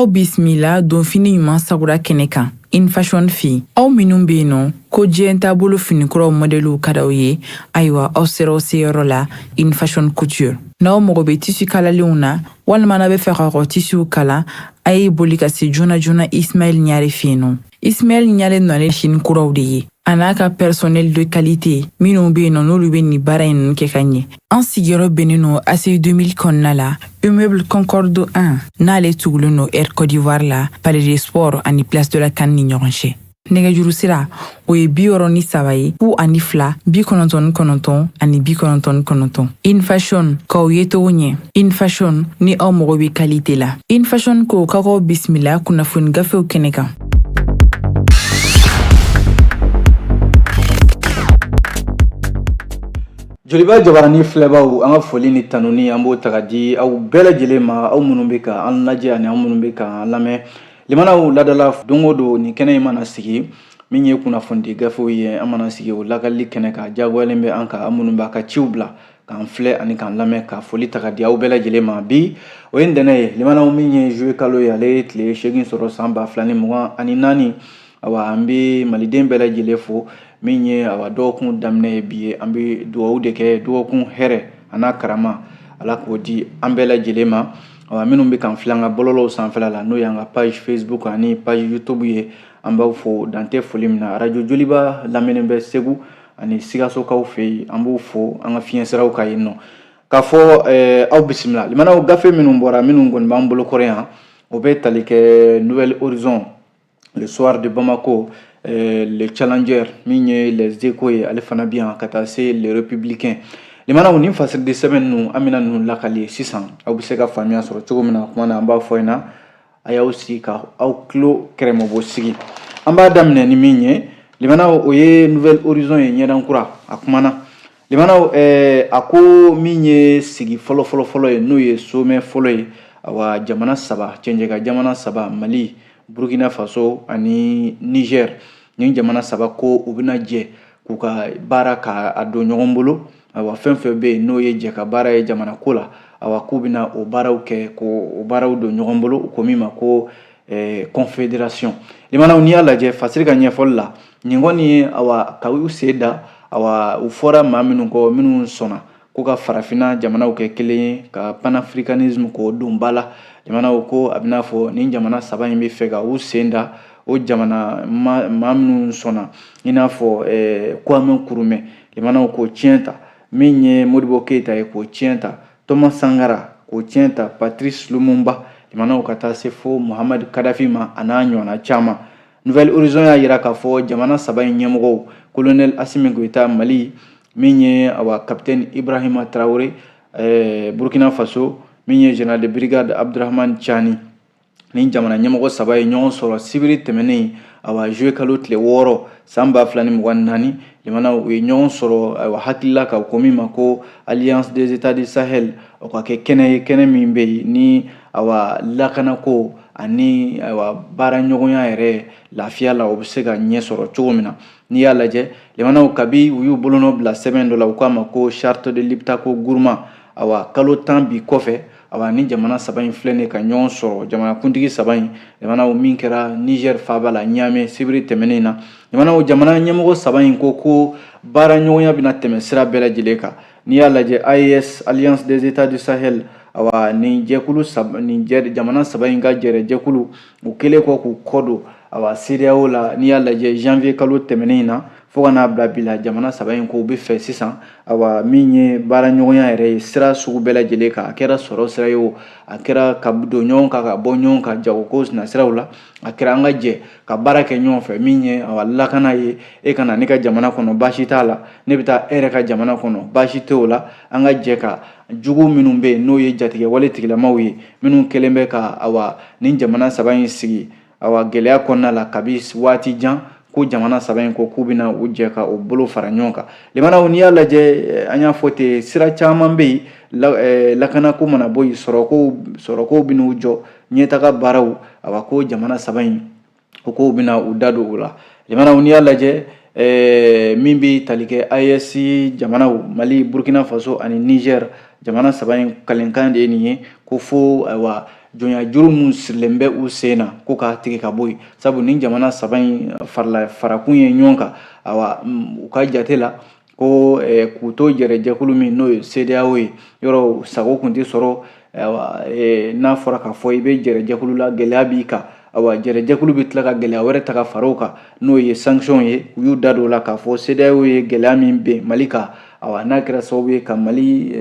Aw bisimila donfini ɲuman sagura kɛnɛ kan infashion fɛ yen. Aw minnu bɛ yen nɔ ko diɲɛ taabolo finikuraw mɔdɛliw ka d'aw ye, ayiwa, aw sera aw seyɔrɔ la, Infashion Couture. N'aw mago bɛ tissu kalalenw na walima n'aw bɛ fɛ k'aw ka tissuw kala, a ye boli ka se joona joona Ismaɛl Ɲare fɛ yen nɔ. Ismaɛl Ɲare nana machine kuraw de ye, a n'a ka personnel de qualité minnu bɛ yen nɔ, n'olu bɛ nin baara in ninnu kɛ ka ɲɛ. An sigiyɔrɔ bɛnnen don ACI 2000 kɔnɔna la, immeuble Concorde 1, n'ale tugulen don Air Côte d'Ivoire la, Palais des Sports ani Place de la CAN ni ɲɔgɔn cɛ. Nɛgɛjuru sira, o ye 63 ye, 02 99 ani 99. Infashion, k'aw ye togo ɲɛ. Infashion, ni aw mago bɛ qualité la. Infashion ko k'aw bisimila kunnafoni gafew kɛnɛ kan. Joliba jabarani filɛbaw, an ka foli ni tanuni, an b'o ta ka di aw bɛɛ lajɛlen ma, aw minnu bɛ ka an lajɛ ani aw minnu bɛ ka an lamɛn. Limanaw ladala don o don, nin kɛnɛ in mana sigi, min ye kunnafonidi gafew ye, an mana sigi o lakalili kɛnɛ kan, diyagoyalen bɛ an kan, aw minnu b'a ka ciw bila k'an filɛ ani k'an lamɛn, ka foli ta ka di aw bɛɛ lajɛlen ma. Bi, o ye ntɛnɛn ye, limanaw, min ye juillet kalo ye, ale ye tile 8 sɔrɔ san 2024. Awa, an bɛ maliden bɛɛ lajɛlen fo. Min ye, awa, dɔgɔkun daminɛ ye bi ye, an bɛ dugawu de kɛ, dɔgɔkun hɛrɛ a n'a karama, Ala k'o di an bɛɛ lajɛlen ma. Awa, minnu bɛ k'an filɛ an ka bɔlɔlɔw sanfɛla la, n'o y'an ka page Facebook ani page YouTube ye, an b'aw fo dan tɛ foli min na. Arajo Joliba lamɛnnen bɛ Segu ani Sikasokaw fɛ yen, an b'u fo an ka fiɲɛ siraw kan yen nɔ, k'a fɔ aw bisimila. Limanaw, gafe minnu bɔra, minnu kɔni b'an bolo kɔrɔ yan, o bɛ tali kɛ Nouvel Horizon, Le Soir de Bamako, Le Challenger, min ye Les Échos ye, ale fana bi yan, ka taa se Le Républicain. Limanaw, nin fasiridi sɛbɛn ninnu, an bɛna ninnu lakali sisan, aw bɛ se ka faamuya sɔrɔ cogo min na. Kuma na, an b'a fɔ ɲɛna, a y'aw sigi ka aw tulo kɛrɛmɛbɔ sigi. An b'a daminɛ ni min ye, limanaw, o ye Nouvel Horizon ye, ɲɛdan kura. A kumana, limanaw, a ko min ye sigi fɔlɔ fɔlɔ fɔlɔ ye, n'o ye sommet fɔlɔ ye, awa, jamana saba, cɛncɛnka jamana saba, Mali, Burkina Faso ani Niger, nin jamana saba ko u bɛna jɛ k'u ka baara k'a don ɲɔgɔn bolo. Awa, fɛn fɛn bɛ yen n'o ye jɛ ka baara ye jamana ko la, awa, k'u bɛna o baaraw kɛ, k'o baaraw don ɲɔgɔn bolo, u ko min ma ko confédération. Limanaw, n'i y'a lajɛ fasiri ka ɲɛfɔli la, nin kɔni ye, awa, ka u sen da, awa, u fɔra maa minnu kɔ, minnu sɔnna ko ka farafinna jamanaw kɛ kelen ye, ka panafricanisme k'o don ba la. Jamanaw ko a bɛna fɔ nin jamana saba in bɛ fɛ ka u sen da o jamana maa minnu sɔnna, i n'a fɔ Kwame Nkrumah, limanaw, k'o tiɲɛ ta, min ye Modibo Keyita ye, k'o tiɲɛ ta, Thomas Sankara, k'o tiɲɛ ta, Patrice Lumumba, limanaw, ka taa se fo Muhammad Kadafi ma, a n'a ɲɔgɔnna caman. Nouvel Horizon y'a jira k'a fɔ jamana saba in ɲɛmɔgɔw, colonel Assimi Goïta, Mali, min ye, awa, capitaine Ibrahima Traoré, Burkina Faso, min ye général de brigade Abdourahamane Tiani, ni jamana ɲɛmɔgɔ saba ye ɲɔgɔn sɔrɔ sibiri tɛmɛnen, awa, juillet kalo tile 6 san 2024. Limanaw, u ye ɲɔgɔn sɔrɔ, ayiwa, hakilila ka ko min ma ko Alliance des États du Sahel, o ka kɛ kɛnɛ ye, kɛnɛ min bɛ yen ni, awa, lakanako ani, ayiwa, baara ɲɔgɔnya yɛrɛ lafiya la, o bɛ se ka ɲɛ sɔrɔ cogo min na. N'i y'a lajɛ, limanaw, kabi u y'u bolonɔ bila sɛbɛn dɔ la, u k'a ma ko Charte de Liptako Gourma, awa, kalo 10 bi kɔfɛ, awa, ni jamana saba in filɛ nin ka ɲɔgɔn sɔrɔ, jamanakuntigi saba in, limanaw, min kɛra Niger faaba la, Niamey, sibiri tɛmɛnen na. Limanaw, jamana ɲɛmɔgɔ saba in ko baara ɲɔgɔnya bɛna tɛmɛ sira bɛɛ lajɛlen kan. N'i y'a lajɛ, AES, Alliance des États du Sahel, awa, nin jɛkulu saba, nin jamana saba in ka jɛrɛ jɛkulu, u kɛlen kɔ k'u kɔ don, awa, CEDEAO la, n'i y'a lajɛ, janvier kalo tɛmɛnen in na fo ka n'a bila bi la, jamana saba in ko u bɛ fɛ sisan, awa, min ye baara ɲɔgɔnya yɛrɛ ye sira sugu bɛɛ lajɛlen kan, a kɛra sɔrɔ sira ye o, a kɛra ka don ɲɔgɔn kan, ka bɔ ɲɔgɔn kan jagoko nasiraw la, a kɛra an ka jɛ ka baara kɛ ɲɔgɔn fɛ, min ye, awa, lakana ye, e ka na ne ka jamana kɔnɔ, baasi t'a la, ne bɛ taa e yɛrɛ ka jamana kɔnɔ, baasi tɛ o la, an ka jɛ ka jugu minnu bɛ yen n'o ye jatigɛwale tigilamaw ye, minnu kɛlen bɛ ka, awa, nin jamana saba in sigi, awa, gɛlɛya kɔnɔna la kabi waati jan, ko jamana saba in ko k'u bɛna u jɛ ka u bolo fara ɲɔgɔn kan. Limanaw, n'i y'a lajɛ, an y'a fɔ ten, sira caman bɛ yen, lakanako mana bɔ yen, sɔrɔko bɛn'u jɔ, ɲɛtaga baaraw, awa, ko jamana saba in o kow bɛna u da don o la. Limanaw, n'i y'a lajɛ, min bɛ tali kɛ AES jamanaw, Mali, Burkina Faso ani Niger, jamana saba in kalenkan de ye nin ye, ko fo, ayiwa, jɔnya juru min sirilen bɛ u sen na, ko k'a tigɛ ka bɔ yen, sabu ni jamana saba in farala farakun ye ɲɔgɔn kan, awa, u ka jate la ko k'u to jɛrɛjɛkulu min n'o ye CEDEAO ye, yɔrɔ sago kun tɛ sɔrɔ. Ayiwa, n'a fɔra k'a fɔ i bɛ jɛrɛjɛkulu la, gɛlɛya b'i kan. Awa, jɛrɛjɛkulu bɛ tila ka gɛlɛya wɛrɛ ta ka fara o kan, n'o ye sanction ye. U y'u da don o la k'a fɔ CEDEAO ye gɛlɛya min ben Mali kan, awa, n'a kɛra sababu ye ka Mali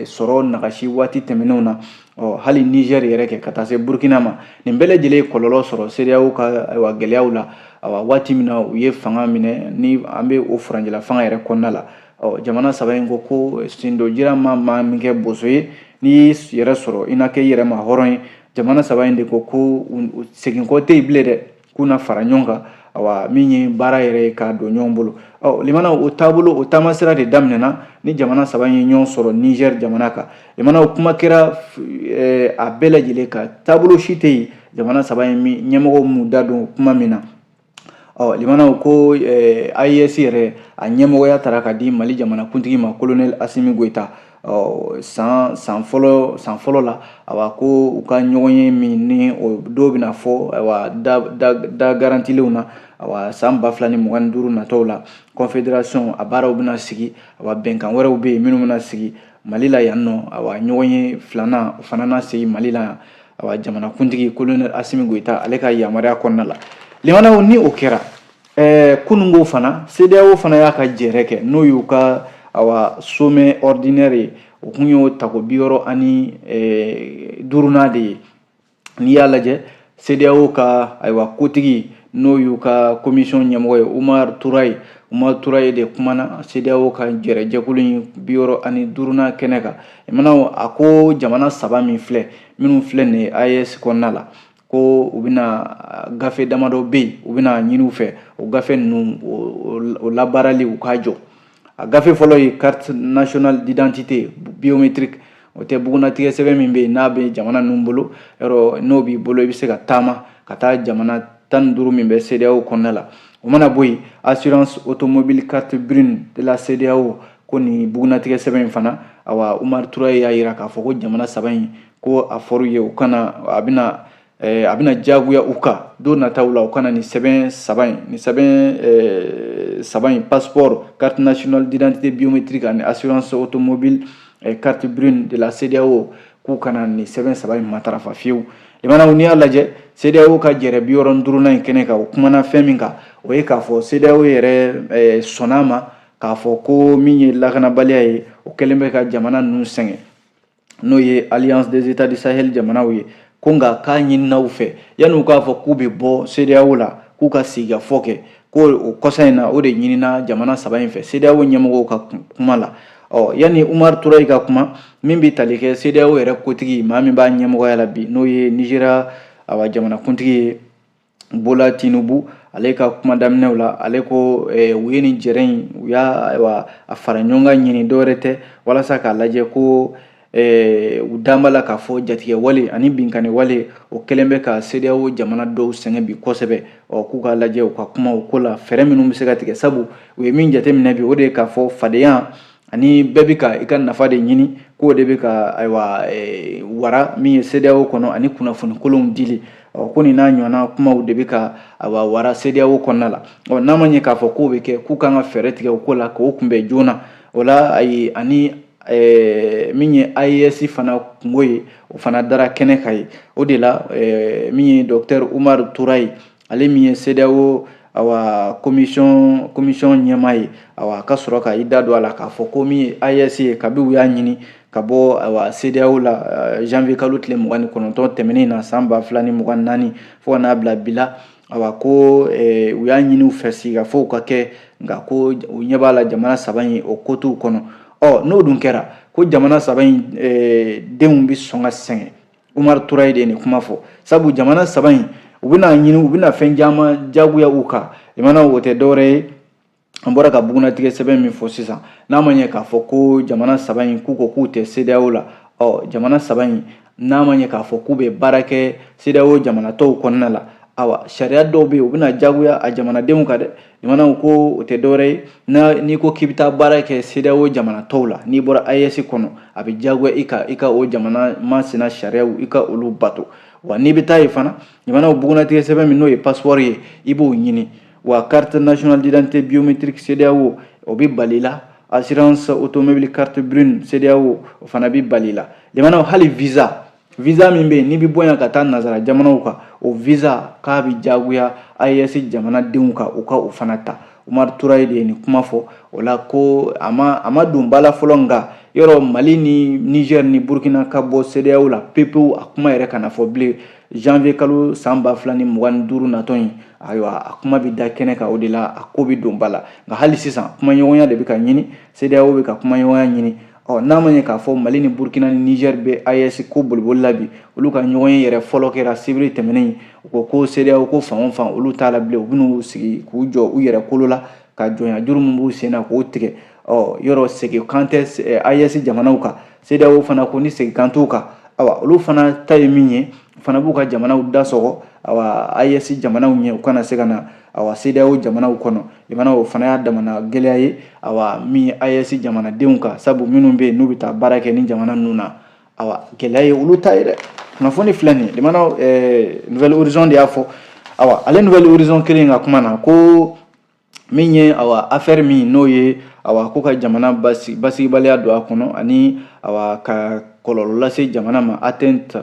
sɔrɔ nagasi waati tɛmɛnenw na, ɔ hali Niger yɛrɛ kɛ ka taa se Burkina ma, nin bɛɛ lajɛlen ye kɔlɔlɔ sɔrɔ CEDEAO ka, ayiwa, gɛlɛyaw la. Awa, waati min na u ye fanga minɛ, ni an bɛ o furancɛla fanga yɛrɛ kɔnɔna la, ɔ jamana saba in ko ko sendojira ma maa min kɛ boso ye, n'i y'i yɛrɛ sɔrɔ, i na kɛ i yɛrɛ ma hɔrɔn ye. Jamana saba in de ko ko seginkɔ tɛ yen bilen dɛ, k'u na fara ɲɔgɔn kan, awa, min ye baara yɛrɛ ye k'a don ɲɔgɔn bolo. Ɔ limana, o taabolo, o taamasira de daminɛna ni jamana saba in ye ɲɔgɔn sɔrɔ Niger jamana kan. Limana, o kuma kɛra a bɛɛ lajɛlen kan, taabolo si tɛ yen jamana saba in ɲɛmɔgɔw m'u da don kuma min na. Ɔ limanaw, ko AES yɛrɛ a ɲɛmɔgɔya taara ka di Mali jamanakuntigi ma, Colonel Assimi Goïta. Ɔ san fɔlɔ la, awa, ko u ka ɲɔgɔn ye min ni o dɔw bɛna fɔ, ayiwa, da da da garantilenw na, awa, san 2025 nataw la, confédération a baaraw bɛna sigi. Awa, bɛnkan wɛrɛw bɛ yen minnu bɛna sigi Mali la yan nɔ. Awa, ɲɔgɔn ye filanan, o fana na sigi Mali la yan, awa, jamanakuntigi Colonel Assimi Goïta ale ka yamaruya kɔnɔna la. Limanaw, ni o kɛra, kununko fana, CEDEAO fana y'a ka jɛrɛ kɛ, n'o y'u ka, awa, sommet ordinaire ye. O kun y'o tako 65nan de ye. N'i y'a lajɛ, CEDEAO ka, ayiwa, kotigi, n'o y'u ka commission ɲɛmɔgɔ ye, Oumar Touray, Oumar Touray de kumana CEDEAO ka jɛrɛjɛkulu in 65nan kɛnɛ kan. Limanaw, a ko jamana saba min filɛ, minnu filɛ nin ye AES kɔnɔna la, ko u bɛna gafe damadɔ bɛ yen, u bɛna ɲini u fɛ, o gafe ninnu, o labaarali, u k'a jɔ. A gafe fɔlɔ ye carte nationale d'identité biométrique. O tɛ bugunnatigɛ sɛbɛn min bɛ yen, n'a bɛ jamana ninnu bolo, yɔrɔ n'o b'i bolo, i bɛ se ka taama ka taa jamana 15 min bɛ CEDEAO kɔnɔna la. O mana bɔ yen, assurance automobile carte brune de la CEDEAO, ko nin bugunnatigɛ sɛbɛn in fana, awa, Oumar Touray y'a jira k'a fɔ ko jamana saba in, ko a fɔr'u ye u kana, a bɛna diyagoya u kan don nataw la, u kana nin sɛbɛn saba in, nin sɛbɛn saba in, passeport, carte nationale d'identité biométrique ani assurance automobile carte brune de la CEDEAO, k'u kana nin sɛbɛn saba in matarafa fiyewu. Limanaw, n'i y'a lajɛ, CEDEAO ka jɛrɛ 65nan in kɛnɛ kan, o kumana fɛn min kan, o ye k'a fɔ CEDEAO yɛrɛ sɔnna a ma k'a fɔ ko min ye lakanabaliya ye, o kɛlen bɛ ka jamana ninnu sɛgɛn, n'o ye Alliance des États du Sahel jamanaw ye. Ko nka k'a ɲinina u fɛ, yanni u k'a fɔ k'u bɛ bɔ CEDEAO la, k'u ka sigikafɔ kɛ, ko o kɔsa in na, o de ɲinina jamana saba in fɛ, CEDEAO ɲɛmɔgɔw ka kuma la. Ɔ yanni Oumar Touray ka kuma, min bɛ tali kɛ CEDEAO yɛrɛ kotigi, maa min b'a ɲɛmɔgɔya la bi, n'o ye Nigéria, awa, jamanakuntigi ye, Bola Tinubu, ale ka kuma daminɛw la, ale ko u ye nin jɛrɛ in, u y'a, ayiwa, a fara ɲɔgɔn kan ɲini, dɔwɛrɛ tɛ, walasa k'a lajɛ ko u dan b'a la k'a fɔ jatigɛ wale ani binkani wale, o kɛlen bɛ ka CEDEAO jamana dɔw sɛgɛn bi kosɛbɛ. Ɔ k'u k'a lajɛ, u ka kuma o ko la, fɛɛrɛ minnu bɛ se ka tigɛ, sabu u ye min jateminɛ bi, o de ye k'a fɔ fadenya ani bɛɛ bɛ ka i ka nafa de ɲini, k'o de bɛ ka, ayiwa, wara min ye CEDEAO kɔnɔ, ani kunnafoni kolonw dili. Ɔ ko nin n'a ɲɔgɔnna kumaw de bɛ ka, ayiwa, wara CEDEAO kɔnɔna la. Ɔ n'a ma ɲɛ k'a fɔ k'o bɛ kɛ, k'u kan ka fɛɛrɛ tigɛ o ko la k'o kunbɛn joona. O la, ayi, ani min ye AES fana kungo ye, o fana dara kɛnɛ kan ye. O de la, min ye docteur Oumar Touray, ale min ye CEDEAO, awa, commission ɲɛmaa ye, awa, ka sɔrɔ ka i da don a la k'a fɔ ko min ye AES ye, kabi u y'a ɲini ka bɔ, ayiwa, CEDEAO la janvier kalo tile 29 tɛmɛnen na san 2024 fo ka n'a bila bi la, awa, ko u y'a ɲini u fɛ sigikafɔw ka kɛ, nka ko u ɲɛ b'a la jamana saba in, o ko t'u kɔnɔ. Ɔ n'o dun kɛra, ko jamana saba in denw bɛ sɔn ka sɛgɛn. Oumar Touray de ye nin kuma fɔ, sabu jamana saba in, u bɛna ɲini, u bɛna fɛn caman jagoya u kan. Limanaw, o tɛ dɔwɛrɛ ye, an bɔra ka bugunnatigɛ sɛbɛn min fɔ sisan. N'a ma ɲɛ k'a fɔ ko jamana saba in, k'u ko k'u tɛ CEDEAO la, ɔ jamana saba in, n'a ma ɲɛ k'a fɔ k'u bɛ baara kɛ CEDEAO jamana tɔw kɔnɔna la, Awa, sariya dɔw bɛ yen, u bɛna jagoya a jamanadenw kan dɛ. Limanaw, ko o tɛ dɔwɛrɛ ye, n'i ko k'i bɛ taa baara kɛ CEDEAO jamana tɔw la, n'i bɔra AES kɔnɔ, a bɛ jagoya i kan i ka o jamana masina sariyaw, i ka olu bato. Wa n'i bɛ taa yen fana, limanaw, bugunnatigɛ sɛbɛn min n'o ye passeport ye, i b'o ɲini. Wa carte nationale d'identité biométrique CEDEAO, o bɛ bali la. Assurance automobile carte brune CEDEAO, o fana bɛ bali la. Limanaw, hali visa min bɛ yen n'i bɛ bɔ yan ka taa nanzara jamanaw kan, o visa k'a bɛ jagoya AES jamanadenw kan, u ka o fana ta. Umaru Ture de ye nin kuma fɔ. O la ko a ma don ba la fɔlɔ, nka yɔrɔ Mali ni Niger ni Burkina ka bɔ CEDEAO la pepewu, a kuma yɛrɛ kana fɔ bilen. Janvier kalo san 2025 natɔ in, ayiwa, a kuma bɛ da kɛnɛ kan. O de la a ko bɛ don ba la, nka hali sisan kumaɲɔgɔnya de bɛ ka ɲini, CEDEAO bɛ ka kumaɲɔgɔnya ɲini. Ɔ, n'a ma ɲɛ k'a fɔ Mali ni Burkina ni Niger bɛ AES ko boliboli la bi, olu ka ɲɔgɔn ye yɛrɛ fɔlɔ kɛra sibiri tɛmɛnen. U ko ko CEDEAO ko fan o fan, olu t'a la bilen. U bɛn'u sigi k'u jɔ u yɛrɛ kolo la, ka jɔnya juru min b'u sen na, k'o tigɛ. Ɔ, yɔrɔ segin kan tɛ AES jamanaw kan. CEDEAO fana ko ni segin kan t'u kan, awa, olu fana ta ye min ye, u fana b'u ka jamanaw da sɔgɔ, awa, AES jamanaw ɲɛ, u kana se ka na, awa, CEDEAO jamanaw kɔnɔ. Limanaw, o fana y'a damana gɛlɛya ye, awa, min ye AES jamanadenw kan, sabu minnu bɛ yen n'u bɛ taa baara kɛ ni jamana ninnu na, awa, gɛlɛya ye olu ta ye dɛ. Kunnafoni filɛ nin ye, limanaw, Nouvel Horizon de y'a fɔ. Awa, ale Nouvel Horizon kelen ka kuma na ko min ye, awa, affaire min n'o ye, awa, ko ka jamana basigibaliya don a kɔnɔ ani, awa, ka kɔlɔlɔ lase jamana ma, atteinte,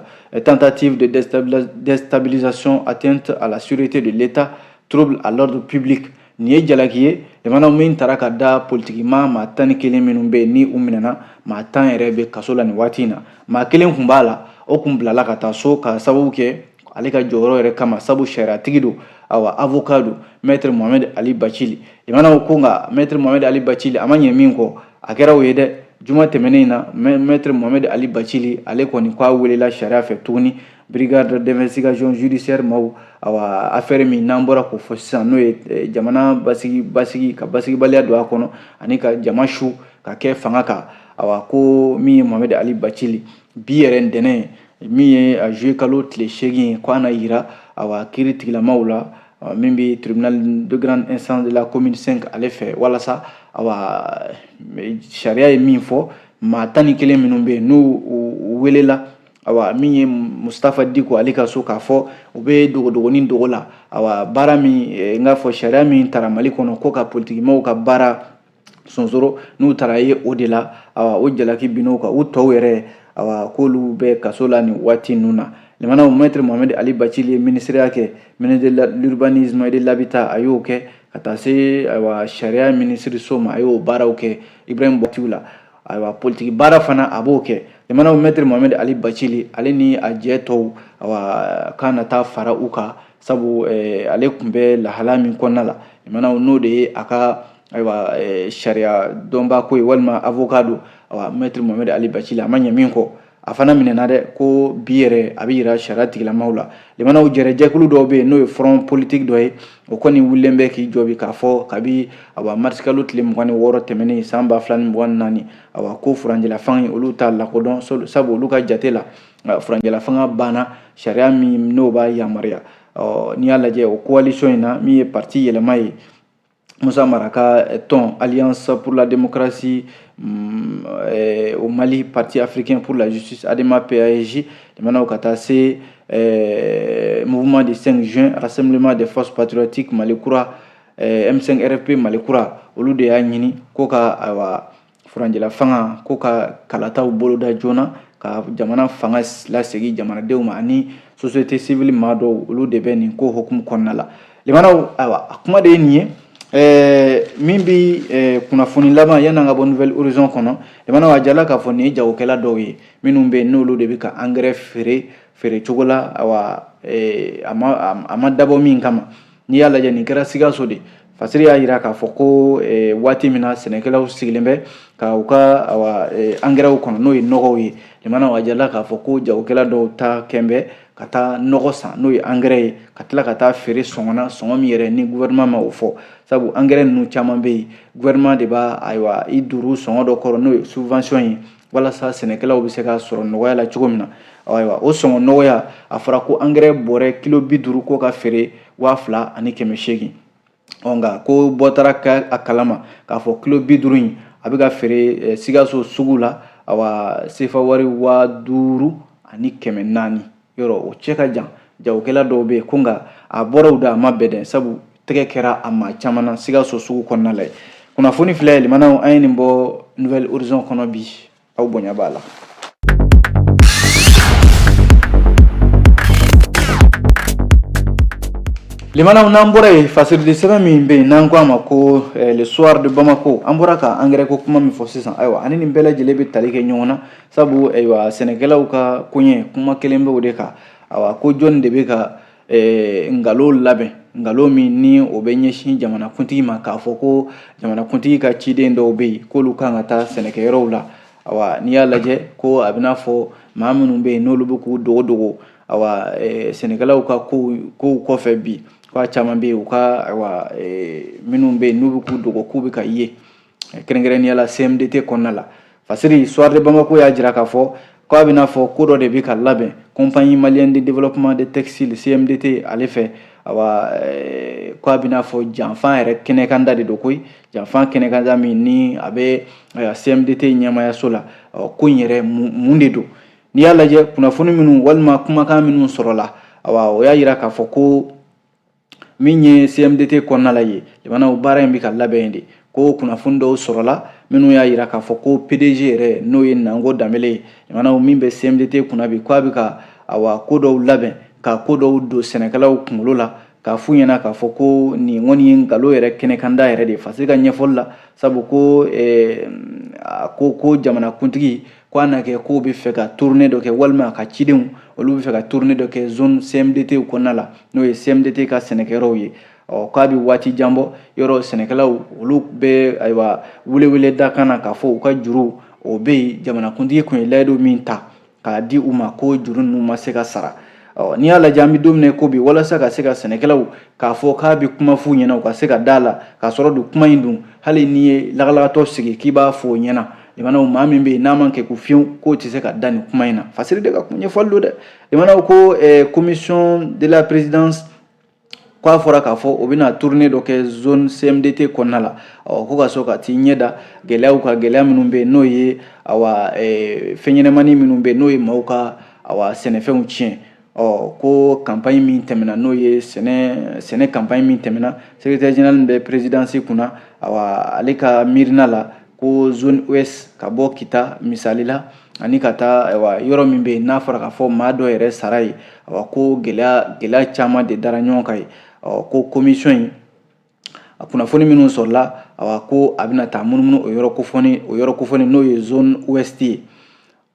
tentative de déstabilisation, atteinte à la sûreté de l'État, trouble à l'ordre public. Nin ye jalaki ye, jamanaw, min taara ka da politikima maa 11 minnu bɛ yen ni u minɛna. Maa 10 yɛrɛ bɛ kaso la nin waati in na. Maa kelen kun b'a la, o kun bilala ka taa so ka sababu kɛ ale ka jɔyɔrɔ yɛrɛ kama, sabu sariyatigi don, awa, avocat don, maître Mohamed Ali Bacili. Limanaw, ko nka maître Mohamed Ali Bacili, a ma ɲɛ min kɔ, a kɛra o ye dɛ. Juma tɛmɛnen in na, maître Mohamed Ali Bacili, ale kɔni ko a welela sariya fɛ tuguni, brigade d'investigation judiciaire maaw. Awa, affaire min n'an bɔra k'o fɔ sisan, n'o ye jamana basigi basigi ka basigibaliya don a kɔnɔ ani ka jama su ka kɛ fanga kan, awa, ko min ye Mohamed Ali Bacili, bi yɛrɛ ntɛnɛn min ye a juillet kalo tile 8 ye, ko a na yira, awa, kiiri tigilamaw la min bɛ tribunal de grande instance de la commune 5 ale fɛ, walasa, awa, sariya ye min fɔ, maa 11 minnu bɛ yen n'u u welela, awa, min ye Mustafa Diko ale ka so, k'a fɔ u bɛ dogodogonin dogo la, awa, baara min n k'a fɔ sariya min tara Mali kɔnɔ ko ka politikimaaw ka baara sonsoro, n'u taara ye o de la, awa, o jalaki bin'o kan. U tɔw yɛrɛ, awa, k'olu bɛ kaso la nin waati ninnu na. Limanaw, maître Mohamed Ali Bacili ye ministériya kɛ, ministre de l'urbanisme et de l'habitat, a y'o kɛ ka taa se, ayiwa, sariya minisiriso ma, a y'o baaraw kɛ Ibrahim Bɔtiw la. Ayiwa, politiki baara fana, a b'o kɛ. Limanaw, maître Mohamed Ali Bacili, ale ni a jɛ tɔw, awa, k'a na taa fara u kan, sabu ale tun bɛ lahala min kɔnɔna la, limanaw, n'o de ye a ka, ayiwa, sariya dɔnba ko ye walima avocat don. Awa, maître Mohamed Ali Bacili, a ma ɲɛ min kɔ, a fana minɛna dɛ. Ko bi yɛrɛ a bɛ yira sariya tigilamaw la. Limanaw, jɛrɛjɛkulu dɔw bɛ yen n'o ye front politique dɔ ye, o kɔni wulilen bɛ k'i jɔ bi k'a fɔ kabi, awa, marisikalo tile 26 tɛmɛnen san 2024, awa, ko furancɛla fanga in, olu t'a lakodɔn, sabu olu ka jate la, furancɛla fanga banna, sariya min n'o b'a yamaruya. Ɔ, n'i y'a lajɛ, o coalition in na, min ye parti Yɛlɛma ye, Musa Mara ka tɔn Alliance pour la démocratie au Mali, Parti africain pour la justice, ADEMA PASJ, limanaw, ka taa se mouvement du 5 juin, Rassemblement des forces patriotiques Mali kura, M5 RFP Mali kura, olu de y'a ɲini ko ka, ayiwa, furancɛla fanga ko ka kalataw boloda joona ka jamana fanga lasegin jamanadenw ma, ani société civile maa dɔw, olu de bɛ nin ko hukumu kɔnɔna la. Limanaw, ayiwa, a kuma de ye nin ye. Min bi kunnafoni laban yan'an ka bɔ Nouvel Horizon kɔnɔ, limanaw, a jala k'a fɔ nin ye jagokɛla dɔw ye minnu bɛ yen n'olu de bɛ ka engrais feere feere cogo la, awa, a ma dabɔ min kama. N'i y'a lajɛ, nin kɛra Sikaso de. Fasiri y'a jira k'a fɔ ko waati min na sɛnɛkɛlaw sigilen bɛ ka u ka, awa, engrais kɔnɔ, n'o ye nɔgɔw ye, limanaw, a jala k'a fɔ ko jagokɛla dɔw ta kɛn bɛ ka taa nɔgɔ san, n'o ye engrais ye, ka tila ka taa feere sɔngɔ na, sɔngɔ min yɛrɛ ni gouvernement ma o fɔ, sabu engrais ninnu caman bɛ yen, gouvernement de b'a, ayiwa, i duuru sɔngɔ dɔ kɔrɔ, n'o ye subvention ye. walasa sɛnɛkɛlaw bɛ se k'a sɔrɔ nɔgɔya la cogo min na. Ayiwa, o sɔngɔ nɔgɔya, a fɔra ko angɛrɛ bɔrɛ kilo 50 ko ka feere 2800. Ɔ nka ko bɔ taara kɛ a kalama k'a fɔ kilo 50 in a bɛ ka feere Sikaso sugu la, awa, sefa wari 5400. Yɔrɔ o cɛ ka jan. Jagokɛla dɔw bɛ yen ko nka a bɔra u da, a ma bɛn dɛ, sabu tɛgɛ kɛra a maa caman na Sikaso sugu kɔnɔna la yen. Kunnafoni filɛ, limanaw, an ye nin bɔ Nouvel Horizon kɔnɔ bi, aw bonya b'a la. Limanaw, n'an bɔra yen, fasirili sɛbɛn min bɛ yen n'an ko a ma ko Le Soir de Bamako, an bɔra ka angɛrɛ ko kuma min fɔ sisan, ayiwa, ani nin bɛɛ lajɛlen bɛ tali kɛ ɲɔgɔn na, sabu ayiwa, sɛnɛkɛlaw ka koɲɛ kuma kelen bɛ o de kan. Awa, ko jɔnni de bɛ ka nkalon labɛn, nkalon min ni o bɛ ɲɛsin jamanakuntigi ma, k'a fɔ ko jamanakuntigi ka ciden dɔw bɛ yen k'olu kan ka taa sɛnɛkɛyɔrɔw la. Awa, n'i y'a lajɛ ko a bɛna fɔ maa minnu bɛ yen n'olu bɛ k'u dogo dogo, awa, sɛnɛkɛlaw ka kow kɔfɛ bi, k'a caman bɛ yen u ka, ayiwa, minnu bɛ yen n'u bɛ k'u dogo k'u bɛ ka ye kɛrɛnkɛrɛnnenya la CMDT kɔnɔna la. Fasiri Soir de Bamako y'a jira k'a fɔ k'a bɛna fɔ ko dɔ de bɛ ka labɛn Compagnie malienne de développement de textile CMDT ale fɛ. Awa, k'a bɛna fɔ janfan yɛrɛ kɛnɛkanda de don koyi, janfan kɛnɛkanda min ni a bɛ CMDT ɲɛmayaso la. Ko in yɛrɛ mun de don? N'i y'a lajɛ, kunnafoni minnu walima kumakan minnu sɔrɔla, awa, o y'a jira k'a fɔ ko min ye CMDT kɔnɔna la ye, limanaw, baara in bɛ ka labɛn de. Ko kunnafoni dɔw sɔrɔla minnu y'a jira k'a fɔ ko PDG yɛrɛ, n'o ye Nango Danbele ye, limanaw, min bɛ CMDT kunna bi, k'a bɛ ka, awa, ko dɔw labɛn ka ko dɔw don sɛnɛkɛlaw kunkolo la, k'a f'u ɲɛna k'a fɔ ko nin kɔni ye nkalon yɛrɛ kɛnɛkanda yɛrɛ de ye. Fasiri ka ɲɛfɔli la, sabu ko a ko ko jamanakuntigi ko a na kɛ k'o bɛ fɛ ka tournée dɔ kɛ, walima a ka cidenw olu bɛ fɛ ka tournée dɔ kɛ zone CMDT kɔnɔna la, n'o ye CMDT ka sɛnɛkɛyɔrɔw ye. Ɔ k'a bɛ waati jan bɔ, yɔrɔ sɛnɛkɛlaw olu bɛ, ayiwa, welewele da kan na k'a fɔ u ka juru o bɛ yen, jamanakuntigi kun ye layidu min ta k'a di u ma ko juru ninnu ma se ka sara. Ɔ n'i y'a lajɛ, an bɛ don min na ko bi, walasa ka se ka sɛnɛkɛlaw k'a fɔ k'a bɛ kuma f'u ɲɛna, u ka se ka da la k'a sɔrɔ don kuma in dun, hali n'i ye lagalagatɔ sigi k'i b'a fɔ o ɲɛna, limanaw, maa min bɛ yen n'a ma kɛ ko fiyewu k'o tɛ se ka da nin kuma in na. Fasiri de ka ɲɛfɔli don dɛ. Limanaw, ko commission de la présidence, k'a fɔra k'a fɔ o bɛna tournée dɔ kɛ zone CMDT kɔnɔna la. Ɔ ko ka sɔrɔ ka t'i ɲɛ da gɛlɛyaw kan, gɛlɛya minnu bɛ yen, n'o ye, awa, fɛn ɲɛnamani minnu bɛ yen, n'o ye maaw ka, awa, sɛnɛfɛnw tiɲɛ. Ɔ ko campagne min tɛmɛna, n'o ye sɛnɛ campagne min tɛmɛna, secrétaire général bɛ présidence kunna, awa, ale ka miirina la ko zone ouest, ka bɔ Kita misali la ani ka taa, ayiwa, yɔrɔ min bɛ yen n'a fɔra k'a fɔ maa dɔ yɛrɛ sara ye, awa, ko gɛlɛya gɛlɛya caman de dara ɲɔgɔn kan ye. Ɔ ko commission in, a kunnafoni minnu sɔrɔla, awa, ko a bɛna taa munumunu o yɔrɔ kofɔni, n'o ye zone ouest ye.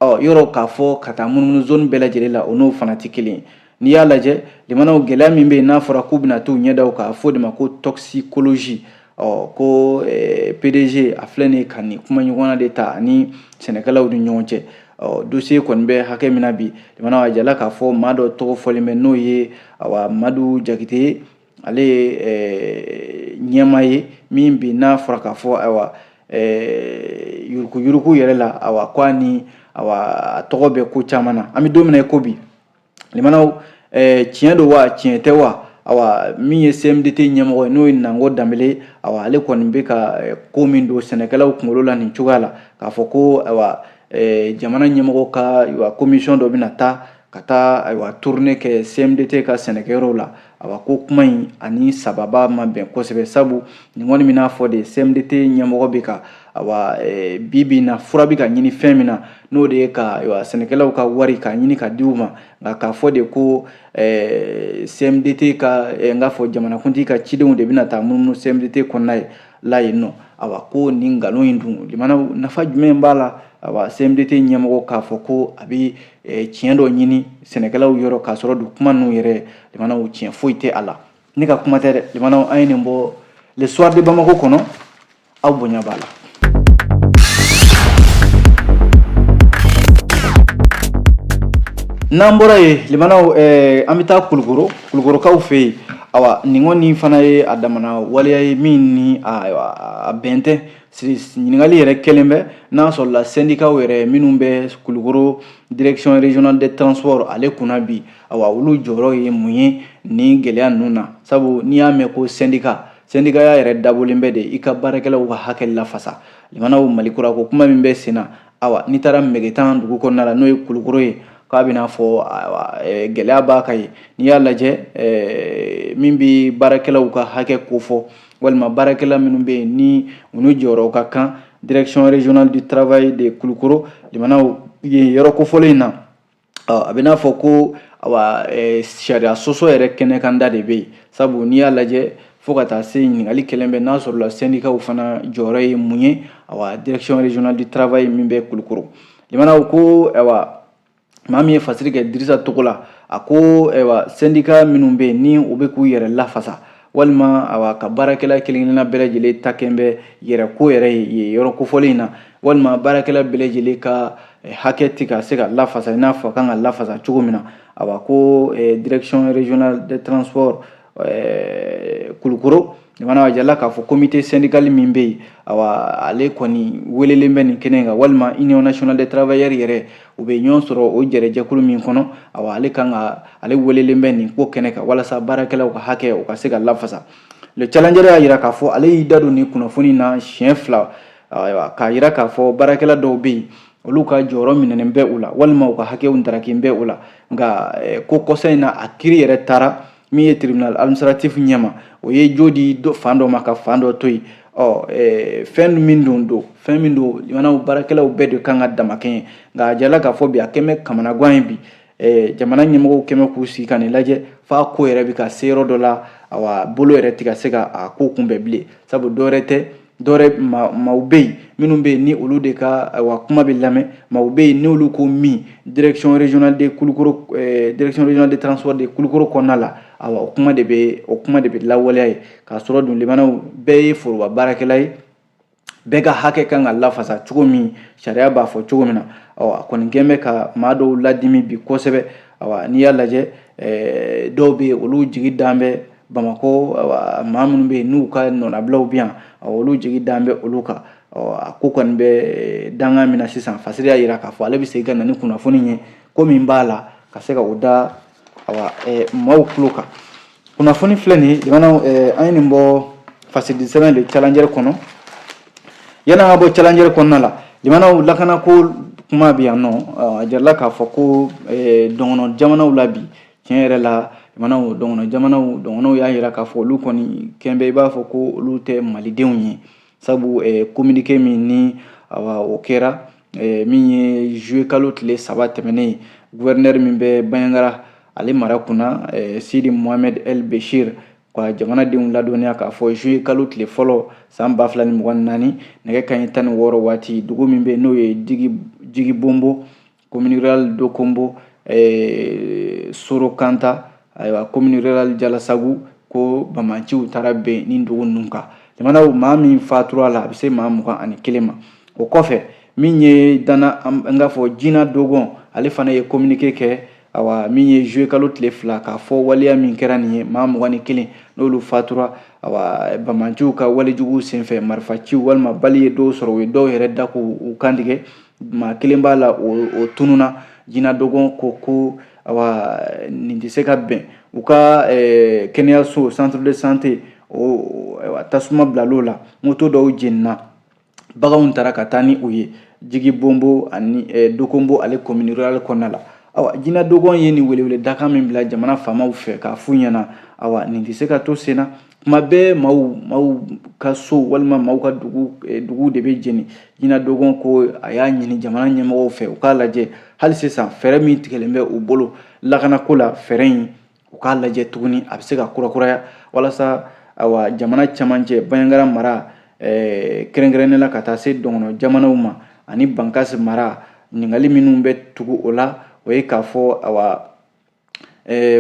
Ɔ yɔrɔ k'a fɔ ka taa munumunu zone bɛɛ lajɛlen la, o n'o fana tɛ kelen ye. N'i y'a lajɛ, limanaw, gɛlɛya min bɛ yen n'a fɔra k'u bɛna t'u ɲɛda k'a fɔ de ma ko toxicologie. Ɔ ko PDG a filɛ nin ye ka nin kuma ɲɔgɔnna de ta ani sɛnɛkɛlaw ni ɲɔgɔn cɛ. Ɔ dossier kɔni bɛ hakɛ min na bi, limanaw, a jala k'a fɔ maa dɔ tɔgɔ fɔlen bɛ, n'o ye, awa, Madu Jakite ye. Ale ye ɲɛmaa ye min bi n'a fɔra k'a fɔ, ayiwa, yuruguyurugu yɛrɛ la, awa, ko a ni, awa, a tɔgɔ bɛ ko caman na. An bɛ don min na i ko bi, limanaw, tiɲɛ don wa, tiɲɛ tɛ wa? Awa, min ye CMDT ɲɛmɔgɔ ye, n'o ye Nango Danbele, awa, ale kɔni bɛ ka ko min don sɛnɛkɛlaw kunkolo la nin cogoya la, k'a fɔ ko, ayiwa, jamana ɲɛmɔgɔ ka, ayiwa, commission dɔ bɛna taa ka taa, ayiwa, tournée kɛ CMDT ka sɛnɛkɛyɔrɔw la, awa, ko kuma in ani sababa ma bɛn kosɛbɛ, sabu nin kɔni bɛna fɔ de CMDT ɲɛmɔgɔ bɛ ka, awa, bi bi in na fura bɛ ka ɲini fɛn min na, n'o de ye ka, ayiwa, sɛnɛkɛlaw ka wari k'a ɲini ka di u ma. Nka k'a fɔ de ko CMDT ka, n k'a fɔ jamanakuntigi ka cidenw de bɛna taa munumunu CMDT kɔnɔna ye la yen nɔ, awa, ko nin nkalon in dun, limanaw, nafa jumɛn b'a la? Awa, CMDT ɲɛmɔgɔ k'a fɔ ko a bɛ tiɲɛ dɔ ɲini sɛnɛkɛlaw yɔrɔ, k'a sɔrɔ don kuma ninnu yɛrɛ, limanaw, tiɲɛ foyi tɛ a la. Ne ka kuma tɛ dɛ, limanaw, an ye nin bɔ Le Soir de Bamako kɔnɔ, aw bonya b'a la. N'an bɔra yen, limanaw, an bɛ taa Kulukoro, Kulukorokaw fɛ yen. Awa, nin kɔni fana ye a damana waleya ye min ni a bɛn tɛ. Ɲininkali yɛrɛ kɛlen bɛ n'a sɔrɔla sɛndikaw yɛrɛ minnu bɛ Kulukoro direction régionale des transports ale kunna bi, awa, olu jɔyɔrɔ ye mun ye nin gɛlɛya ninnu na? Sabu n'i y'a mɛn ko sɛndika, sɛndikaya yɛrɛ dabɔlen bɛ de i ka baarakɛlaw ka hakɛ lafasa. Limanaw, Mali kura ko kuma min bɛ sen na, awa, n'i taara Megetan dugu kɔnɔna la, n'o ye Kulukoro ye, k'a bɛna fɔ gɛlɛya b'a kan yen. N'i y'a lajɛ, min bɛ baarakɛlaw ka hakɛ kofɔ, walima baarakɛla minnu bɛ yen ni u n'u jɔyɔrɔ ka kan direction régionale du travail de Kulukoro, limanaw, yen yɔrɔ kofɔlen in na, a bɛ n'a fɔ ko awa, sariya sɔsɔ yɛrɛ kɛnɛkanda de bɛ yen. Sabu n'i y'a lajɛ, fo ka taa se ɲininkali kɛlen bɛ n'a sɔrɔla sɛndikaw fana jɔyɔrɔ ye mun ye, awa, direction régionale du travail min bɛ Kulukoro. Limanaw, ko awa, maa min ye fasiri kɛ Dirisa Togo la, a ko ayiwa, sɛndika minnu bɛ yen ni u bɛ k'u yɛrɛ lafasa, walima awa, ka baarakɛla kelen kelenna bɛɛ lajɛlen ta kɛn bɛ yɛrɛ ko yɛrɛ ye yɔrɔ kofɔlen in na, walima baarakɛla bɛɛ lajɛlen ka hakɛ tɛ ka se ka lafasa i n'a fɔ a kan ka lafasa cogo min na, awa, ko direction régionale des transports Kulukoro, jamana a jirala k'a fɔ comité syndical min bɛ yen, awa, ale kɔni welelen bɛ nin kɛnɛ kan, walima Union nationale des travailleurs yɛrɛ, u bɛ ɲɔgɔn sɔrɔ o jɛrɛjɛkulu min kɔnɔ, awa, ale kan ka ale welelen bɛ nin ko kɛnɛ kan walasa baarakɛlaw ka hakɛ u ka se ka lafasa. Le Challenger y'a jira k'a fɔ ale y'i da don nin kunnafoni na siɲɛ 2, ayiwa, k'a jira k'a fɔ baarakɛla dɔw bɛ yen, olu ka jɔyɔrɔ minɛnen bɛ u la, walima u ka hakɛw darakin bɛ u la. Nka ko kɔsa in na, a kiiri yɛrɛ taara min ye tribunal administratif ɲɛma, o ye jo di fan dɔ ma ka fan dɔ to yen. Ɔ fɛn min don, fɛn min don, limanaw, baarakɛlaw bɛɛ de kan ka damakɛɲɛ. Nka a jirala k'a fɔ bi, a kɛn bɛ kamanagan ye bi. Jamana ɲɛmɔgɔw kɛmɛ k'u sigi ka nin lajɛ f'a ko yɛrɛ bɛ ka se yɔrɔ dɔ la, awa, bolo yɛrɛ tɛ ka se ka a ko kunbɛn bilen. Sabu dɔwɛrɛ tɛ, dɔwɛrɛ, maaw bɛ yen minnu bɛ yen ni olu de ka, ayiwa, kuma bɛ lamɛn. Maaw bɛ yen n'olu ko min direction régionale de Kulukoro, direction régionale de transport de Kulukoro kɔnɔna la, awa, o kuma de bɛ lawaleya ye. K'a sɔrɔ dun, limanaw, bɛɛ ye foroba baarakɛla ye, bɛɛ ka hakɛ kan ka lafasa cogo min sariya b'a fɔ cogo min na. Ɔ a kɔni kɛn bɛ ka maa dɔw ladimi bi kosɛbɛ. Awa, n'i y'a lajɛ, dɔw bɛ yen, olu jigi dan bɛ Bamakɔ, awa, maa minnu bɛ yen n'u ka nɔnabilaw bɛ yan, olu jigi dan bɛ olu kan. Ɔ a ko kɔni bɛ dangan min na sisan, fasiri y'a jira k'a fɔ ale bɛ segin ka na ni kunnafoni ye, ko min b'a la ka se ka o da, awa, maaw tulo kan. Kunnafoni filɛ nin ye, jamana, an ye nin bɔ fasiri sɛbɛn de Challenger kɔnɔ. Yanni an ka bɔ Challenger kɔnɔna la, jamanaw, lakanako kuma bɛ yan nɔ. A jirala k'a fɔ ko dɔngɔnɔ jamanaw la bi, tiɲɛ yɛrɛ la, jamanaw, dɔngɔnɔ jamanaw, dɔngɔnɔw y'a jira k'a fɔ olu kɔni kɛn bɛ i b'a fɔ ko olu tɛ malidenw ye. Sabu communiqué min ni, awa, o kɛra min ye juillet kalo tile 3 tɛmɛnen, gouverneur min bɛ Bandiagara, ale mara kunna, Sidi Mohamed El Bechir, ka jamanadenw ladɔnniya k'a fɔ juillet kalo tile fɔlɔ san 2024, nɛgɛ kanɲɛ 16 waati, dugu min bɛ n'o ye Jigibonbo, commune rurale Dokombo, Sorokanta, ayiwa, commune rurale Jalasagu, ko bamaciw taara bɛn nin dugu ninnu kan. Jamanaw, maa min fatura la, a bɛ se maa 21 ma. O kɔfɛ, min ye dana an k'a fɔ Jina Dogon, ale fana ye communiqué kɛ, awa, min ye juillet kalo tile 2, k'a fɔ waleya min kɛra nin ye, maa 21 n'olu fatura, awa, bamaciw ka walejugu senfɛ, marifaciw walima bali ye dɔw sɔrɔ, u ye dɔw yɛrɛ da k'u kantigɛ, maa kelen b'a la, o tununa. Jina Dogon ko awa, nin tɛ se ka bɛn. U ka kɛnɛyaso, centre de santé, o tasuma bilal'o la, moto dɔw jenina, baganw taara ka taa ni u ye Jigibonbo ani Dokonbo, ale commune rurale kɔnɔna la. Awa, Jina Dogon ye nin welewele dakan min bila jamana faamaw fɛ k'a f'u ɲɛna, awa, nin tɛ se ka to sen na. Kuma bɛɛ maaw ka so walima maaw ka dugu de bɛ jeni. Jina Dogon ko a y'a ɲini jamana ɲɛmɔgɔw fɛ, u k'a lajɛ hali sisan, fɛɛrɛ min tigɛlen bɛ u bolo lakanako la, fɛɛrɛ in, u k'a lajɛ tuguni, a bɛ se ka kurakuraya walasa, awa, jamana cɛmancɛ Bandiagara mara, kɛrɛnkɛrɛnnen la ka taa se dɔngɔnɔ jamanaw ma ani Bankasi mara. Ɲininkali minnu bɛ tugu o la, o ye k'a fɔ, awa,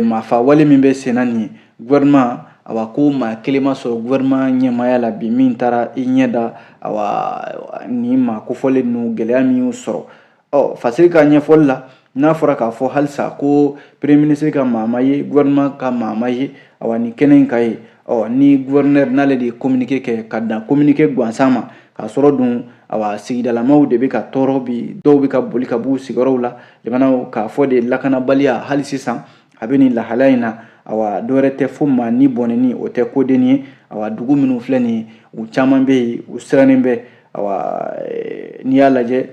maafa wale min bɛ senna nin ye, gouvernement, awa, ko maa kelen ma sɔrɔ gouvernement ɲɛmaaya la bi min taara i ɲɛ da, awa, nin maa kofɔlen ninnu, gɛlɛya min y'u sɔrɔ. Ɔ fasiri ka ɲɛfɔli la, N'a fɔra k'a fɔ halisa ko premier ministre ka maa ma ye, gouvernement ka maa ma ye, awa nin kɛnɛ in kan ye, ɔ ni gouverneur n'ale de ye communiqué kɛ ka dan communiqué gansan ma, k'a sɔrɔ dun awa sigidalamaw de bɛ ka tɔɔrɔ bi, dɔw bɛ ka boli ka b'u sigiyɔrɔw la. Limanaw, k'a fɔ de lakanabaliya hali sisan a bɛ nin lahalaya in na. Awa dɔwɛrɛ tɛ fo maa ni bɔnɛni, o tɛ kodenni ye. Awa dugu minnu filɛ nin ye, u caman bɛ yen, u sirannen bɛ. Awa n'i y'a lajɛ,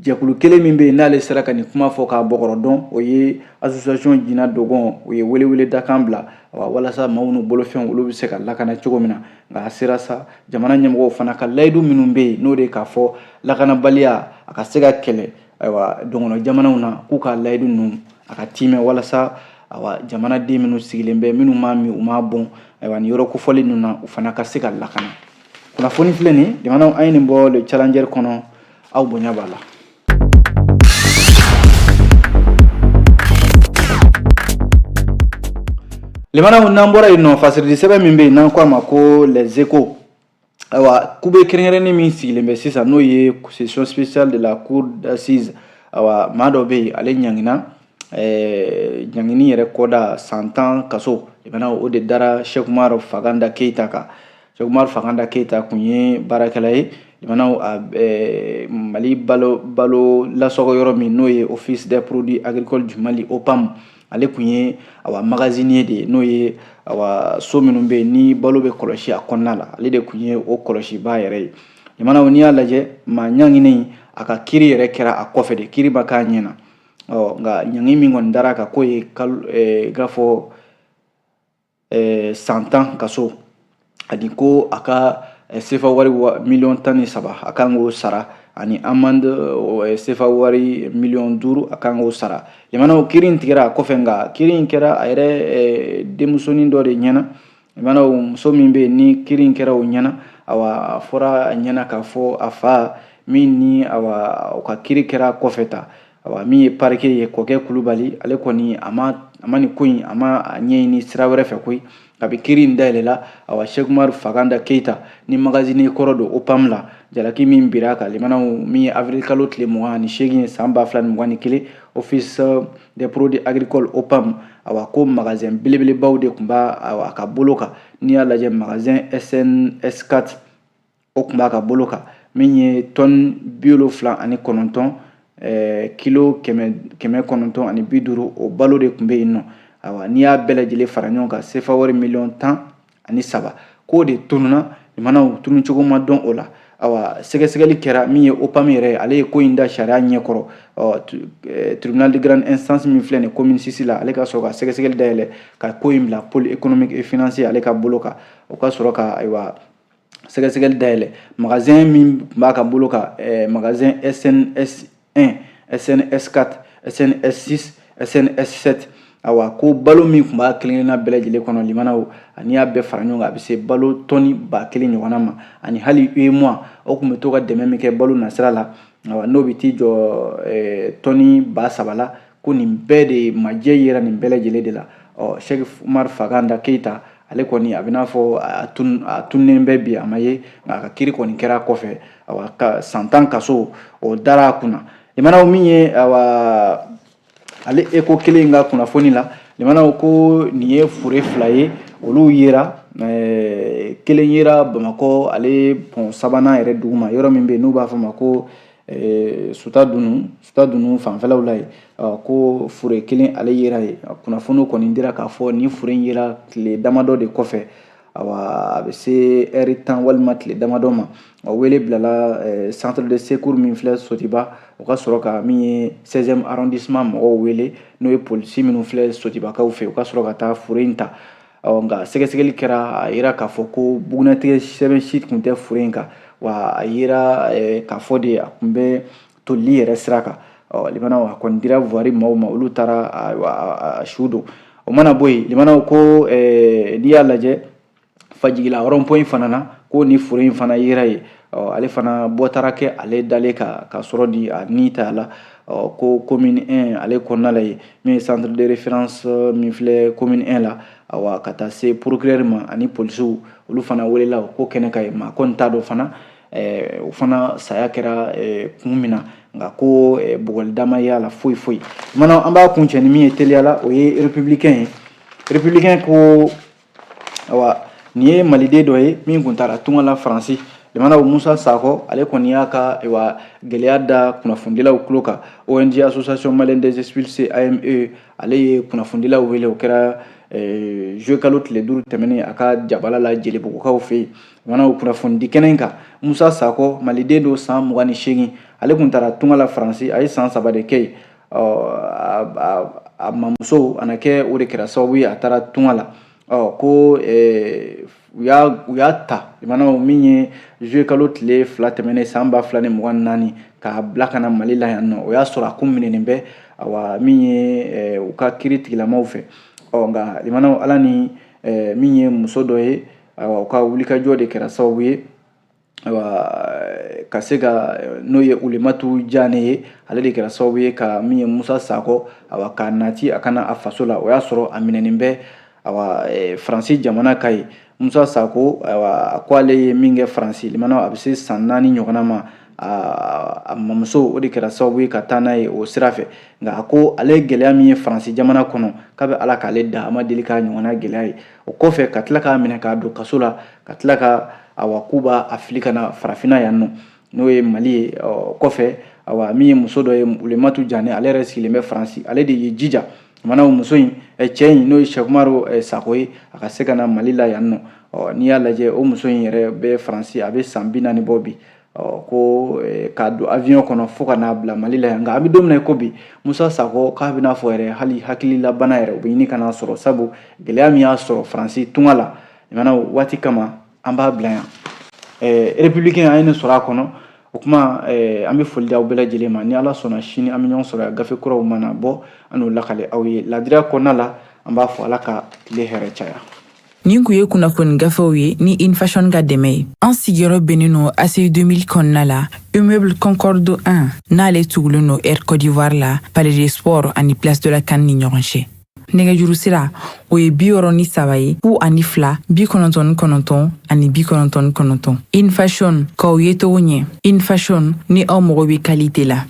jɛkulu kelen min bɛ yen n'ale sera ka nin kuma fɔ k'a bɔkɔrɔ dɔn, o ye association Jina Dogon. O ye welewele dakan bila walasa maaw n'u bolofɛnw olu bɛ se ka lakana cogo min na. Nka a sera sa jamana ɲɛmɔgɔw fana ka layidu minnu bɛ yen, n'o de ye k'a fɔ lakanabaliya a ka se ka kɛlɛ, ayiwa dɔgɔnɔ jamanaw na, k'u ka layidu ninnu a ka tiimɛ, walasa awa jamanaden minnu sigilen bɛ, minnu m'a min u m'a bɔn, ayiwa nin yɔrɔ kofɔlen ninnu na, u fana ka se ka lakana. Kunnafoni filɛ nin jamanaw, an ye nin bɔ Le Challenger kɔnɔ. Aw bonya b'a la. Limanaw, n'an bɔra yen nɔ, fasirili sɛbɛn min bɛ yen n'an ko a ma ko Les Échos, ayiwa kube kɛrɛnkɛrɛnnen min sigilen bɛ sisan, n'o ye session spéciale de la cour d'assises, ayiwa maa dɔ bɛ yen, ale ɲangina, ɲangini yɛrɛ kɔda san 10 kaso. Limanaw, o de dara Cheikh Umar Faganda Keyita kan. Cheikh Umar Faganda Keyita kun ye baarakɛla ye. Limanaw, Mali balo balo lasɔgɔ yɔrɔ min n'o ye Office des produits agricoles du Mali, OPAM, ale kun ye awa magasinier de ye, n'o ye awa so minnu bɛ yen ni balo bɛ kɔlɔsi a kɔnɔna la, ale de kun ye o kɔlɔsibaa yɛrɛ ye. Limanaw, n'i y'a lajɛ, maa ɲanginen, a ka kiiri yɛrɛ kɛra a kɔfɛ de, kiiri ma k'a ɲɛ na. Ɔ nka ɲangi min kɔni dara a kan, k'o ye kalo k'a fɔ san 10 kaso, ani ko a ka sefa wari miliyɔn 13 a kan k'o sara, ani amende sefa wari miliyɔn 5 a kan k'o sara. Limanaw, kiiri in tigɛra a kɔfɛ, nka kiiri in kɛra a yɛrɛ denmusonin dɔ de ɲɛna. Limanaw, muso min bɛ yen ni kiiri in kɛra o ɲɛna, awa a fɔra a ɲɛna k'a fɔ a fa min ni awa o ka kiiri kɛra kɔfɛ ta, awa min ye parquet ye, Kɔkɛ Kulubali, ale kɔni a ma nin ko in a ma a ɲɛɲini sira wɛrɛ fɛ koyi. Kabi kiiri in dayɛlɛla, awa Cheikh Umar Faganda Keyita ni magasinier kɔrɔ don OPAM la, jalaki min bira a kan, limanaw, min ye avril kalo tile 28 ye san 2021, Office des produits agricoles OPAM, awa ko magasin belebelebaw de tun b'a a ka bolo kan. N'i y'a lajɛ, magasin SNS4 o tun b'a ka bolo kan, min ye tɔni 79, kilo 950, o balo de tun bɛ yen nɔ. Ayiwa n'i y'a bɛɛ lajɛlen fara ɲɔgɔn kan, sefa wari miliyɔn 13, k'o de tununna. Limanaw, tunun cogo ma dɔn o la. Awa sɛgɛsɛgɛli kɛra, min ye OPAM yɛrɛ ye, ale ye ko in da sariya ɲɛkɔrɔ. Ɔ tribunal de grande instance min filɛ nin commune 6 la, ale ka sɔrɔ ka sɛgɛsɛgɛli dayɛlɛ ka ko in bila pôle économique et financier ale ka bolo kan. O ka sɔrɔ ka ayiwa sɛgɛsɛgɛli dayɛlɛ magasin min tun b'a ka bolo kan, magasin SNS1, SNS4, SNS6, SNS7, awa ko balo min tun b'a kelen-kelenna bɛɛ lajɛlen kɔnɔ, limanaw, ani y'a bɛɛ fara ɲɔgɔn kan, a bɛ se balo tɔni 1000 ɲɔgɔnna ma. Ani hali UEMOA o tun bɛ to ka dɛmɛ min kɛ balo nasira la, awa n'o bɛ t'i jɔ tɔni 3000 la, ko nin bɛɛ de majɛ yera nin bɛɛ lajɛlen de la. Ɔ Cheikh Umar Faganda Keyita, ale kɔni a bɛ n'a fɔ a tununnen bɛ bi, a ma ye, nka a ka kiiri kɔni kɛra a kɔfɛ. Awa ka san 10 kaso o dara a kunna. Limanaw, min ye awa ale Échos kelen ka kunnafoni la, limanaw, ko nin ye fure 2 ye, olu yera, kelen yera Bamakɔ ale pont sabanan yɛrɛ duguma, yɔrɔ min bɛ yen n'u b'a fɔ ma ko Sutadunu fanfɛlaw la yen, ko fure kelen ale yera yen. Kunnafoniw kɔni dira k'a fɔ nin fure in yera tile damadɔ de kɔfɛ, awa a bɛ se ɛri 10 walima tile damadɔ ma. Wele bilala centre de secours min filɛ Sotiba, o ka sɔrɔ ka min ye 16e arrondissement mɔgɔw wele, n'o ye polisi minnu filɛ Sotibakaw fɛ, u ka sɔrɔ ka taa fure in ta. Nka sɛgɛsɛgɛli kɛra, a yira k'a fɔ ko bugunnatigɛ sɛbɛn si tun tɛ fure in kan, wa a yira k'a fɔ de a tun bɛ tolili yɛrɛ sira kan. Limanaw, a kɔni dira voirie maaw ma, olu taara a su don. O mana bɔ yen, limanaw, ko n'i y'a lajɛ Fajigila rond-point fana na, ko ni fure in fana yera yen, ale fana bɔ taara kɛ ale dalen ka sɔrɔ di a ni ta la. Ko commune 1 ale kɔnɔna la yen, min ye centre de référence min filɛ commune 1 la, awa ka taa se procureur ma ani polisiw, olu fana welela o ko kɛnɛ kan yen. Maa kɔni t'a dɔn fana o fana saya kɛra kun min na, Nka ko bugɔlida ma y'a la foyi foyi. Mana an b'a kuncɛ ni min ye teliya la, o ye Républicain ye. Républicain ko awa, nin ye maliden dɔ ye min kun taara tunga la Faransi. Limanaw, Musa Sakɔ, ale kɔni y'a ka ayiwa gɛlɛya da kunnafonidilaw tulo kan. ONG Association Malienne des Expulsés, AME, ale ye kunnafonidilaw wele. O kɛra juillet kalo tile 5 tɛmɛnen a ka jabala la Jelibugukaw fɛ yen. Limanaw, kunnafonidi kɛnɛ in kan, Musa Sakɔ, maliden don, san 28, ale kun taara tunga la Faransi. A ye san 3 de kɛ yen. A mamuso a na kɛ, o de kɛra sababu ye a taara tunga la. Ɔ ko u y'a ta, limanaw, min ye juillet kalo tile 2 tɛmɛnen san 2024, k'a bila ka na Mali la yan nɔ. O y'a sɔrɔ a kun minɛnen bɛ, awa, min ye u ka kiiri tigilamaw fɛ. Ɔ nka limanaw, Ala ni min ye muso dɔ ye, ayiwa, u ka wulikajɔ de kɛra sababu ye, ayiwa, ka se ka, n'o ye Ulematu Jane ye, ale de kɛra sababu ye ka min ye Musa Sakɔ, awa, k'a nati a ka na a faso la. O y'a sɔrɔ a minɛnen bɛ, awa, Faransi jamana ka ye. Musa Sako, ayiwa, a ko ale ye min kɛ Faransi, limanaw, a bɛ se san 4 ɲɔgɔnna ma. A mamuso, o de kɛra sababu ye ka taa n'a ye o sira fɛ. Nka a ko ale ye gɛlɛya min ye Faransi jamana kɔnɔ, k'a bɛ Ala k'ale da, a ma deli k'a ɲɔgɔnna gɛlɛya ye. O kɔfɛ ka tila k'a minɛ k'a don kaso la, ka tila ka, awa, k'u b'a a fili ka na farafinna yan nɔ, n'o ye Mali ye. Kɔfɛ, awa, min ye muso dɔ ye, Ulematu Jane, ale yɛrɛ sigilen bɛ Faransi, ale de y'i jija, limanaw, muso in, cɛ in, n'o ye Sɛkumaru Sako ye, a ka se ka na Mali la yan nɔ. N'i y'a lajɛ, o muso in yɛrɛ bɛ Faransi, a bɛ san 40 bɔ bi. Ko k'a don avion kɔnɔ fo ka n'a bila Mali la yan. Nka an bɛ don min na i ko bi, Musa Sakɔ k'a bɛna fɔ yɛrɛ, hali hakililabana yɛrɛ o bɛ ɲini ka n'a sɔrɔ, sabu gɛlɛya min y'a sɔrɔ Faransi tunga la. Limanaw, waati kama an b'a bila yan. Républicain, an ye nin sɔrɔ a kɔnɔ. O kuma, an bɛ foli di aw bɛɛ lajɛlen ma. Ni Ala sɔnna, sini an bɛ ɲɔgɔn sɔrɔ yan. Gafe kuraw mana bɔ, an n'o lakale aw ye ladiriya kɔnɔna la. An b'a fɔ Ala ka tile hɛrɛ caya. Nin kun ye kunnafoni gafew ye ni Infashion ka dɛmɛ ye. An sigiyɔrɔ bɛnnen don ACI 2000 kɔnɔna la, immeuble Concorde 1, n'ale tugulen don Air Côte d'Ivoire la, Palais des Sports ani Place de la CAN ni ɲɔgɔn cɛ. Nɛgɛjuru sira, o ye 63 ye, 02 99 ani 99. Infashion, k'aw ye cogo ɲɛ. Infashion, ni aw mago bɛ qualité la.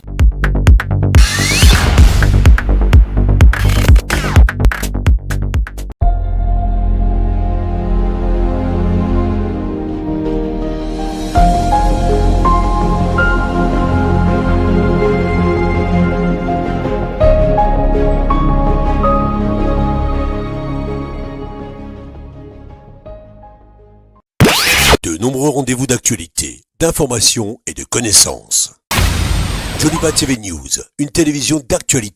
De nombreux rendez-vous d'actualité, d'information et de connaissances. Joliba TV News, une télévision d'actualité.